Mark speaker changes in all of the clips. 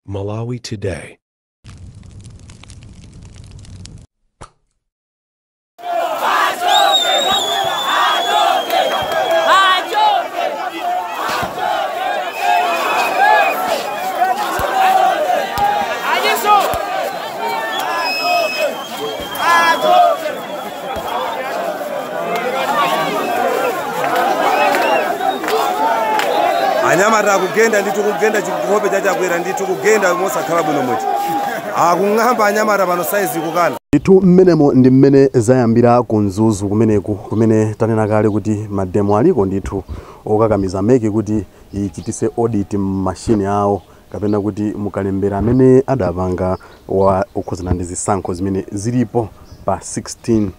Speaker 1: Malawi Today.
Speaker 2: Anyamata akugenda ndithu kugenda chikuhope chachakwera ndithu kugenda mosakhala bwino mweti akung'amba anyamata pano saizi kukana
Speaker 3: ndithu mmenemo ndi mmene zayambira ku Mzuzu kumeneku kumene tanena kale kuti mademo aliko ndithu okakamiza MEC kuti ichitise audit machine awo kapena kuti mukalembera amene adapanga wa okhuzana ndi zisankho zimene zilipo pa 16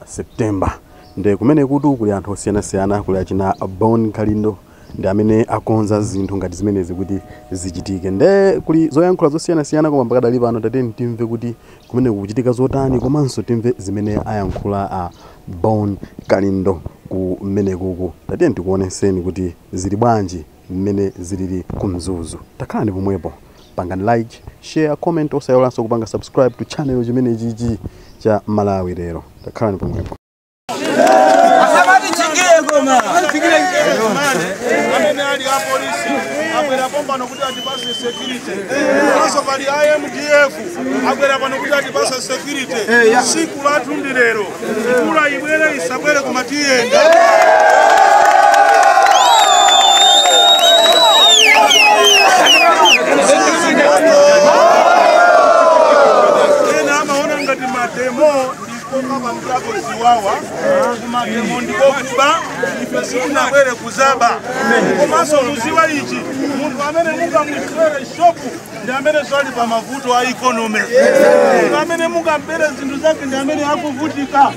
Speaker 3: September. Nde kumene kuti kuli anthu osiyanasiyana kuli achina Bon Kalindo ndi amene akonza zinthu ngati zimenezi kuti zichitike. Nde kuli zoyankhula zosiyanasiyana koma pakadali pano tateni timve kuti kumene kukuchitika zotani komanso timve zimene ayankhula a Bon Kalindo kumene kuku. Tateni tikuoneseni kuti zili bwanji mmene zilili ku Mzuzu. Takhalani pomwepo, pangani like, share, comment, osayiwalanso kupanga subscribe to channel chimene chichi cha Malawi Lero. Takhalani pomwepo.
Speaker 4: Amene ali a polisi abwera pano kuti atipase security, komanso pali IMDF abwera pano kuti atipase security. Siku lathu ndi lero, mvula ibwere isabwere koma tiyenda. Ena amaona ngati mademo ndiko ziwawa, kumademo ndiko kuba, ife sitinabwere kuzaba. Komanso muziwa ichi, munthu amene mungamuswere shopu ndi amene swali pa mavuto a economy, munthu amene mungambere zinthu zake ndi amene akuvutika.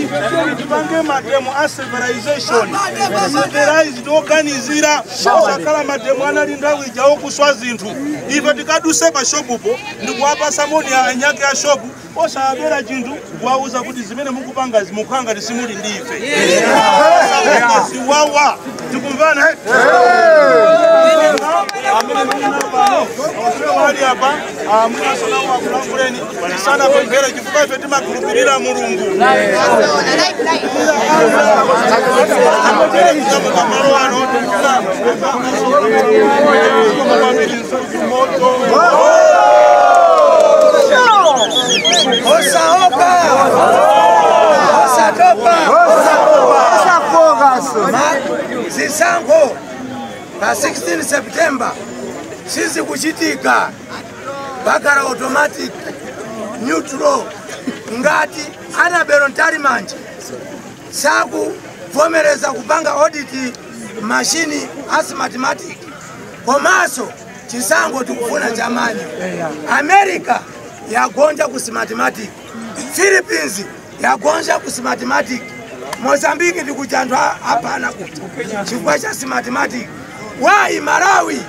Speaker 4: Ife tiyeni tipange mademo a civilization, civilized oganizira, osakhala mademo anali nthawi ija okuswa zinthu. Ife tikaduse pa shopupo ndikuwapasa moni anyake a shopu osabera chinthu, kuwauza kuti zimene mukupanga zimukhala ngati simuli ndi ife. Ziwawa tikumvana amene munapano ali apa mwinasonawo akulankhuleni tisanapemphere chifukwa ife timakhulupirira Mulungu. Malo ano moto.
Speaker 5: Osaopa! Osatopa! Zisankho pa 16 September sizikuchitika bakara automatic neutral ngati Annabel Mtalimanja sakuvomereza kupanga audit machine a Smartmatic. Komanso chisankho tikufuna cha manual. America yagonja ku Smartmatic, Philippines yagonja ku Smartmatic, Mozambique ndikuti anthu apana kuti chifukwa cha Smartmatic. Why Malawi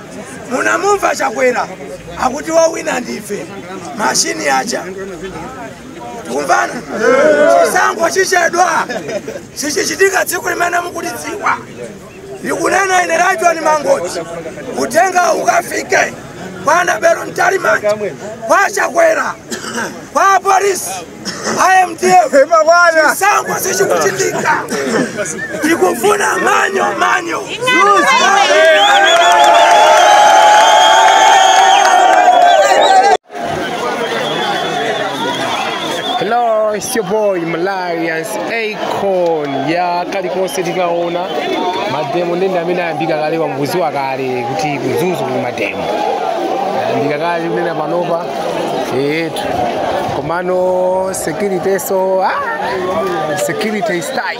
Speaker 5: munamumva Chakwera akuti wowina ndife mashini acha tikumvana. Chisankho chichedwa sichichitika tsiku limene mukutidziwa. Ndikunena ine Rayton Mangochi, utenga ukafike kwa Annabel Mtalimanja, kwa Chakwera, kwa polisi, IMDF. Chisankho sichikuchitika, tikufuna manual manual.
Speaker 6: Hello, it's your boy Malarians Akon. Ya kalikonse tikaona mademo ndende amene ayambika kale wambuziwa kale kuti ku Mzuzu kuli mademo ayambika kale kunena panopa etu komano security so security is tight,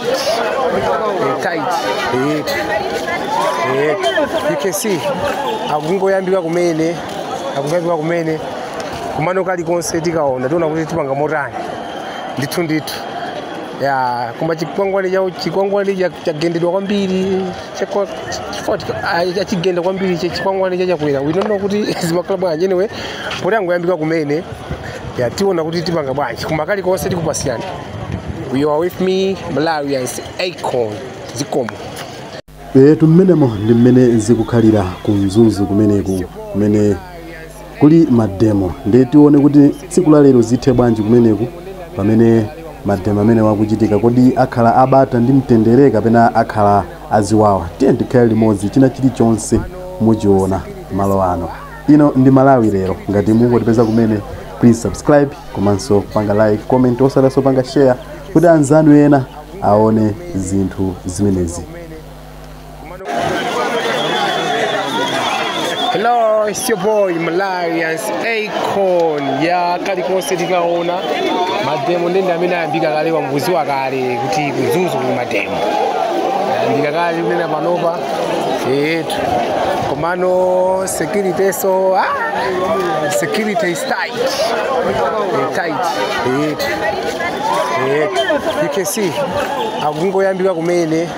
Speaker 6: tight etu etu. You can see akungoyambika kumene, akungoyambika kumene komano kalikonse tikaona tiona kuti tipanga motani ndithu ndithu. Ya koma chikwangwani cha chikwangwani chagendedwa kwambiri chachigenda kwambiri chikwangwani cha Chakwera. We don't know kuti zimakhala bwanji. Anyway, poti angoyambika kumene ya tiona kuti tipanga bwanji koma kalikonse tikupasiyana. You are with me Malarians Akon zikomo.
Speaker 3: Etu mmenemo ndi mmene zikukhalira ku Mzuzu kumeneku kumene Kuli mademo, ndiye tione kuti tsiku la lero zithe bwanji kumeneku pamene mademo amene wakuchitika. Kodi akhala abata ndi mtendere kapena akhala aziwawa? Tiye tikhale limodzi, china chilichonse muchiona malo ano. Ino ndi Malawi Lero. Ngati mungotipeza kumene, please subscribe komanso panga like, comment, osatanso panga share kuti anzanu ena aone zinthu zimenezi.
Speaker 6: Hello, it's your boy Malarians Akon ya kalikonse tikaona mademo ndende amene ayambika kale wambuziwa kale kuti ku Mzuzu kuli mademo ayambika kale kunena panopa etu komano security so security is tight, tight etu you can see akungoyambika kumene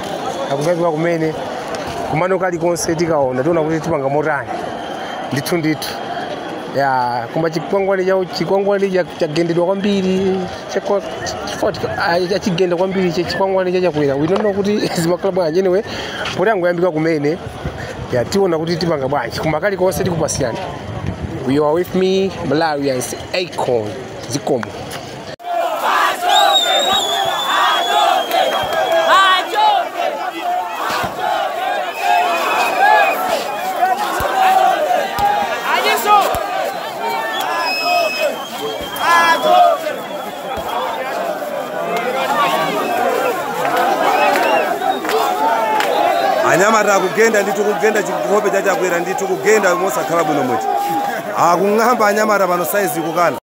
Speaker 6: kumano kalikonse tikaona tiona kuti tipanga motani ndithu ndithu ya koma chikwangwani chagendedwa kwambiri chigenda kwambiri chikwangwani chachakwera. We don't know kuti zimakhala bwanji. Anyway, poti angoyambika kumene ya tiona kuti tipanga bwanji koma kalikonse tikupasiyana. You are with me Malarians Akon zikomo.
Speaker 2: Anyamata akugenda ndithu kugenda chikhope chachakwera ndithu kugenda mosakhala bwino mweti akung'amba anyamata pano saizi kukana.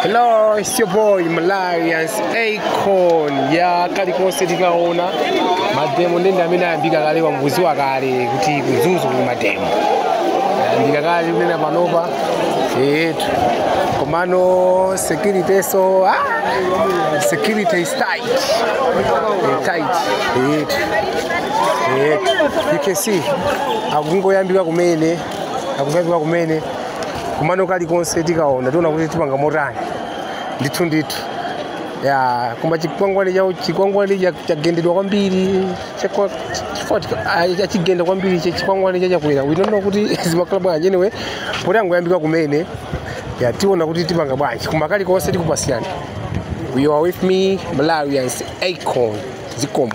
Speaker 6: Hello, it's your boy Malarians Akon ya kalikonse tikaona mademo ndende amene ayambika kale wambuziwa kale kuti ku Mzuzu kuli mademo ayambika kale kunena panopa etu komano security so security is tight, tight etu you can see akungoyambika kumene kumano kalikonse tikaona tiona kuti tipanga motani ndithu ndithu ya koma chikwangwani chagendedwa kwambiri chigenda kwambiri chikwangwani chachakwera. We don't know kuti zimakhala bwanji. Anyway, poti angoyambika kumene ya tiona kuti tipanga bwanji koma kalikonse tikupasiyana. You are with me Malarians Akon zikomo.